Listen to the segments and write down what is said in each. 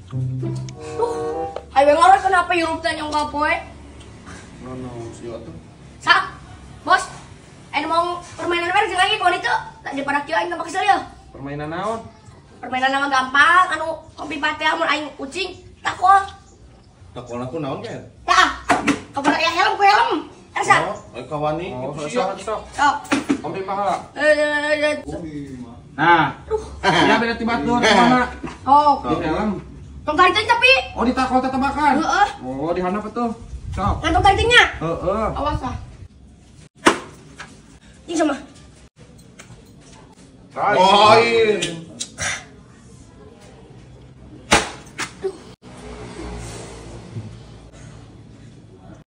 Duh, ayo ngorek kenapa hirup teh nyong kapoe? No, sieu atuh. Sa, bos. Ayo mau permainan merek jeung aing kuan itu. Tak daripada kieu aing tambah kesel ya. Permainan naon? Permainan nama gampang anu kompi pate mun aing ucing takol. Takol aku naon ke? Tah. Kabar aya helm ku helm. Ersa. Oh, ayo kawani Oh, kitu sia. sok sok. Sok. Kompi pahala. Eh. Nah. Ya beda ti batur mana? Oh, Di helm. tong taritin tapi. Oh, ditakol tetebakan. Heeh. Oh, di handap atuh. Sok. Ngantung taritinnya. Heeh. Awas ah. Ini sama. Lain.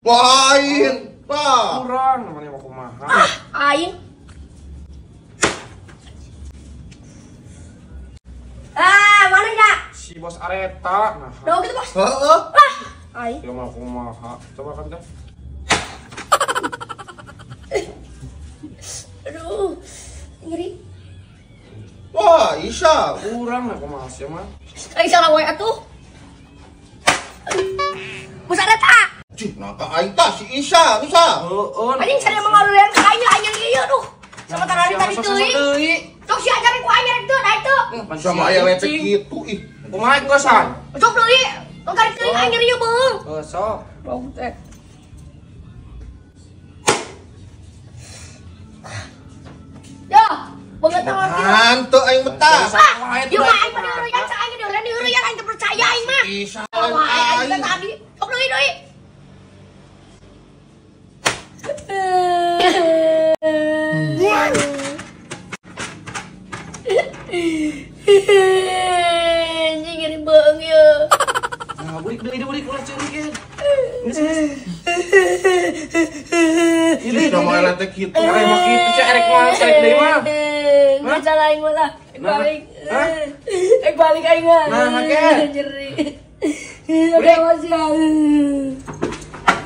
Lain. Pak. Kurang namanya mau kumaha. Ah, aing. Ah, mana ya? Si bos Areta. Nah. Udah gitu, Bos. Heeh. Ah, aing. Ya mau kumaha. Coba kan teh. Aduh. Nyeri. Wah, Isa. Kurang lah kumaha sih mah. Aing salah wae atuh. Bos Areta. Cih, nah ka aing tah si Isa, Isa. Heeh. Anjing saya mengarulian ka aing aing ieu aduh. Sama tarari tadi teuing. Sok si ajarin ku aing rek teu, da itu. Sama aya lepek kitu ih. Kumaha geus-an? Sok deui. Tong tarik teuing aing nyeri ieu beung. Heuh, sok. Bau teh. Ya, banget tawar kieu. Hantu aing betah. Ah, ieu mah aing mah diheureuyan sa aing diheureuyan aing teu percaya aing mah. Isa lain Wah, aing aing. teh tadi. Sok deui deui. Anjing nyeri beung ieu. Nah, burik deui burik ulah ceurik ya. Ini sama aya lepek kitu. Erek mah kitu cek erek mah erek deui mah. Nggak salah aing mah lah. Nah, Balik. hah? Balik aing mah. Nah, make. Nyeri. Udah mas ya.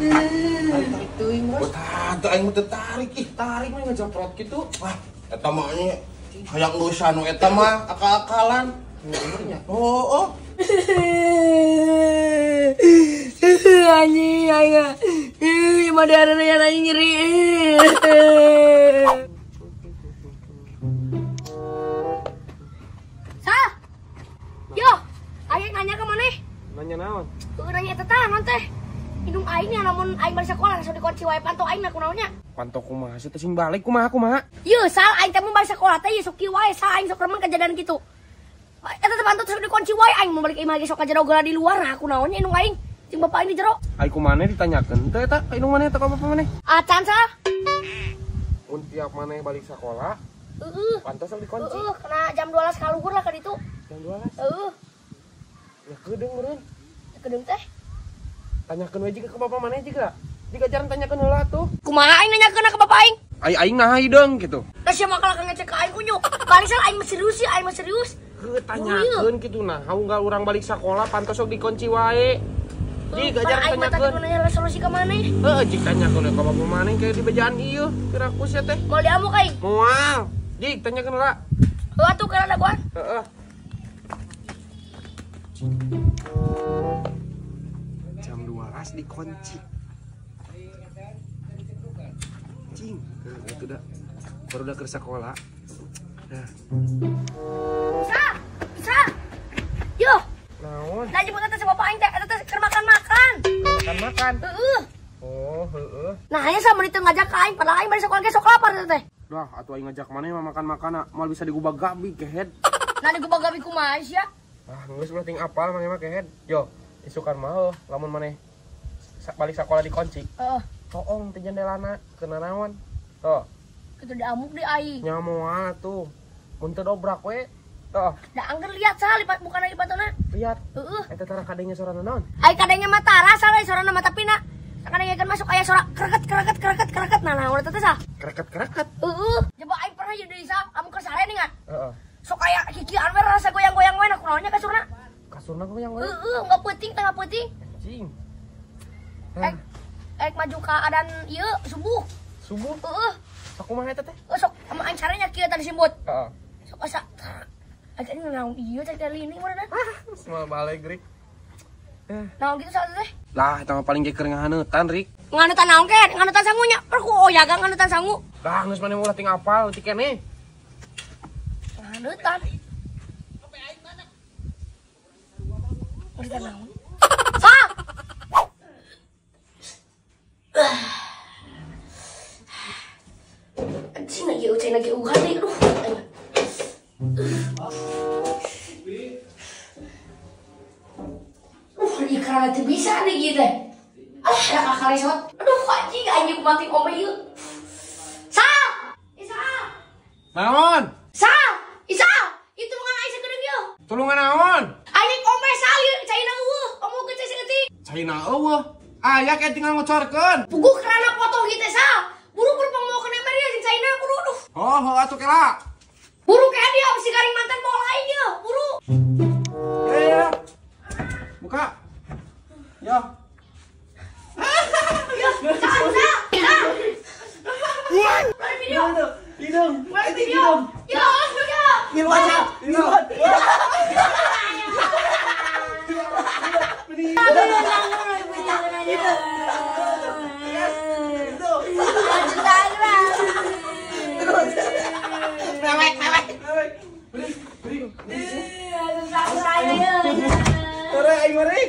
Tarik teuing bos. Betah teu aing mah teu tarik ih. Tarik mah ngejoprot kitu. Wah, eta mah nya hayang leusan nu eta mah akal-akalan. Oh, oh. Anjing aing. Ih, mah diareureuyan aing nyeri. Sa. Yo, aing nanya ke maneh. Nanya naon? Tuh nanya eta tah naon teh. Indung aing nya lamun aing balik sekolah langsung dikunci wae panto aing na kunaon nya. Panto kumaha sih teh sing balik kumaha kumaha? Yeuh, sal aing teh mun balik sekolah teh yeuh sok kieu wae sal aing sok remen kejadian kitu. Eta teh panto sok dikunci wae aing mun balik imah ge sok kajero geura di luar nah kunaon nya indung aing. Jeung bapak aing di jero. Ai kumaneh ditanyakeun teh eta ka indung maneh eta ka bapak maneh? Acan sal. Mun tiap maneh balik sekolah, Heeh. panto sok dikunci. Heeh, kena jam 12 kaluhur lah ka ditu. Jam 12. Heeh, Ya kedeung meureun. kedeung teh. Tanyakeun we jiga ke bapak maneh jiga. Jiga jarang tanyakeun heula tuh. Kumaha aing nanyakeun ka bapak aing? Ai aing naha hideung gitu. Da sia mah kalah ngecek ka aing unyu. Balik sal aing mah serius sih, aing mah serius. Heuh tanyakeun kitu nah, hau enggak urang balik sekolah panto sok dikunci wae. Jiga jarang aing mah tadi tanyakeun. mau nanya solusi ka maneh. Heeh, jik tanyakeun we ka bapak maneh kayak di bejaan ieu, kiraku sia teh. Moal diamuk aing. Moal. Jik tanyakeun heula. Heuh atuh kana dagoan. Heeh. Jam 12 dikunci. Cing, itu dah. Baru udah ke sekolah. Nah, Sa, sa. Yo, naon? nah jemput teh si bapak aing teh eta teh keur makan-makan. Makan-makan. Heeh. Oh, heeh. Nah, aya sama ditu ngajak ka aing padahal aing bari sekolah ge sok lapar teh teh. Dah, atuh aing ngajak maneh mah makan-makan moal bisa digubag gabi kehed. Nah digubag-gabi kumaha sia? Ah, geus ulah ting apal maneh mah kehed. Yo, isukan mah heuh, lamun maneh balik sekolah dikunci. Heeh. Toong teh jendelana kena naon? Tuh, Kitu diamuk di aing. nya moal tuh. Mun teu dobrak we. Tuh, Da angger lihat sah lipat bukan lagi patona. lihat. Heeh. Eta tara kadenge sorana naon? Ai kadenge mah tara salah sorana mah tapi na kadenge kan masuk aya sora kreket kreket kreket kreket nah naon eta teh sah. Kreket-kreket. Heeh. Coba aing pernah jadi deui sah amun keur sare nih ngan. Heeh. Sok aya kikian we rasa goyang-goyang we nah kunaonnya kasurna. Kasurna goyang we. Heeh, enggak penting tengah penting. Anjing. Ek ek maju ke adan ieu subuh. Subuh. Heeh. Sok kumaha eta teh? Sok sama aing caranya kieu tadi simbut. Heeh. Sok asa Aja ini naon ieu cek dari ini mana Ah, semua balik grik. Naon gitu saat teh? Lah, eta mah paling ge keur ngahaneutan, Rik. Ngahaneutan naon ke? Ngahaneutan sangunya. Per ku oyaga ngahaneutan sangu. Lah, geus maneh ulah ting apal leutik keneh. Ngahaneutan. Ngahaneutan naon? Sa. Anjing lagi ucai lagi uhan deui, aduh. Ieu karena teu bisa nih gitu. Ah, ada kakak resot. Aduh, anjing anjing mati ome ieu. Sal! Isa. Naon? Sal! Isa! Itu tulungan aing sakedeung ieu. Tulungan naon? Aing ome sal ieu caina eueuh. Omongkeun cai saeutik. Caina eueuh. Aya ke tinggal ngocorkeun. Puguh karena foto gitu sal. Buru-buru pangmawakeun ember ieu jeung caina buru aduh. Oh, heuh atuh kela. Buru ke dia si garing mantan bawa aing ieu, buru. Ya. Buka. Yo. Yo, sal, sal. Mulai video. Hidung. Mulai video. Yo, yo. Ngiluan, Sal. Ngiluan. Mewek, mewek. Beri, beri. Sore aing mari.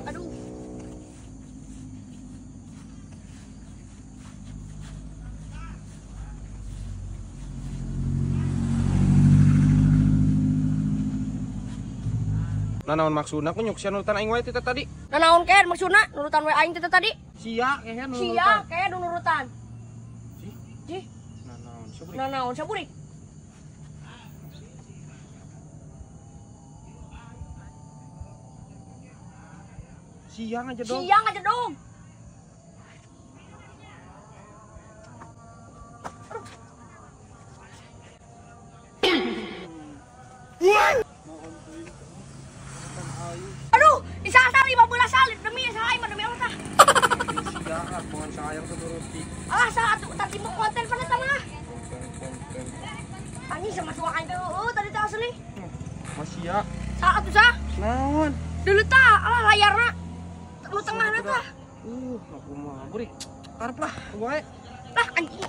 Aduh. Nah, naon maksudna ku nyuksian nurutan aing wae teh tadi? Nah, naon keun maksudna nurutan wae aing teh tadi? Sia keun nurutan. Sia keun nurutan. Cih. Cih. Nah, naon saburik? Nah, naon saburik? Siang aja dong. Siang aja dong. Aduh, isa asal 15 sal demi salah aing mah demi Allah tah. Sia bukan sayang tuh turuti. Alah sal atuh tadi mau konten pada tengah. Anjing sama suara aing teh heueuh tadi teh asli. Masih ya. Sal atuh sah. Naon? Dulu tah, alah layarna. Lu tengahna tah. Aku mah burik. Karep lah, wae. Lah anjing.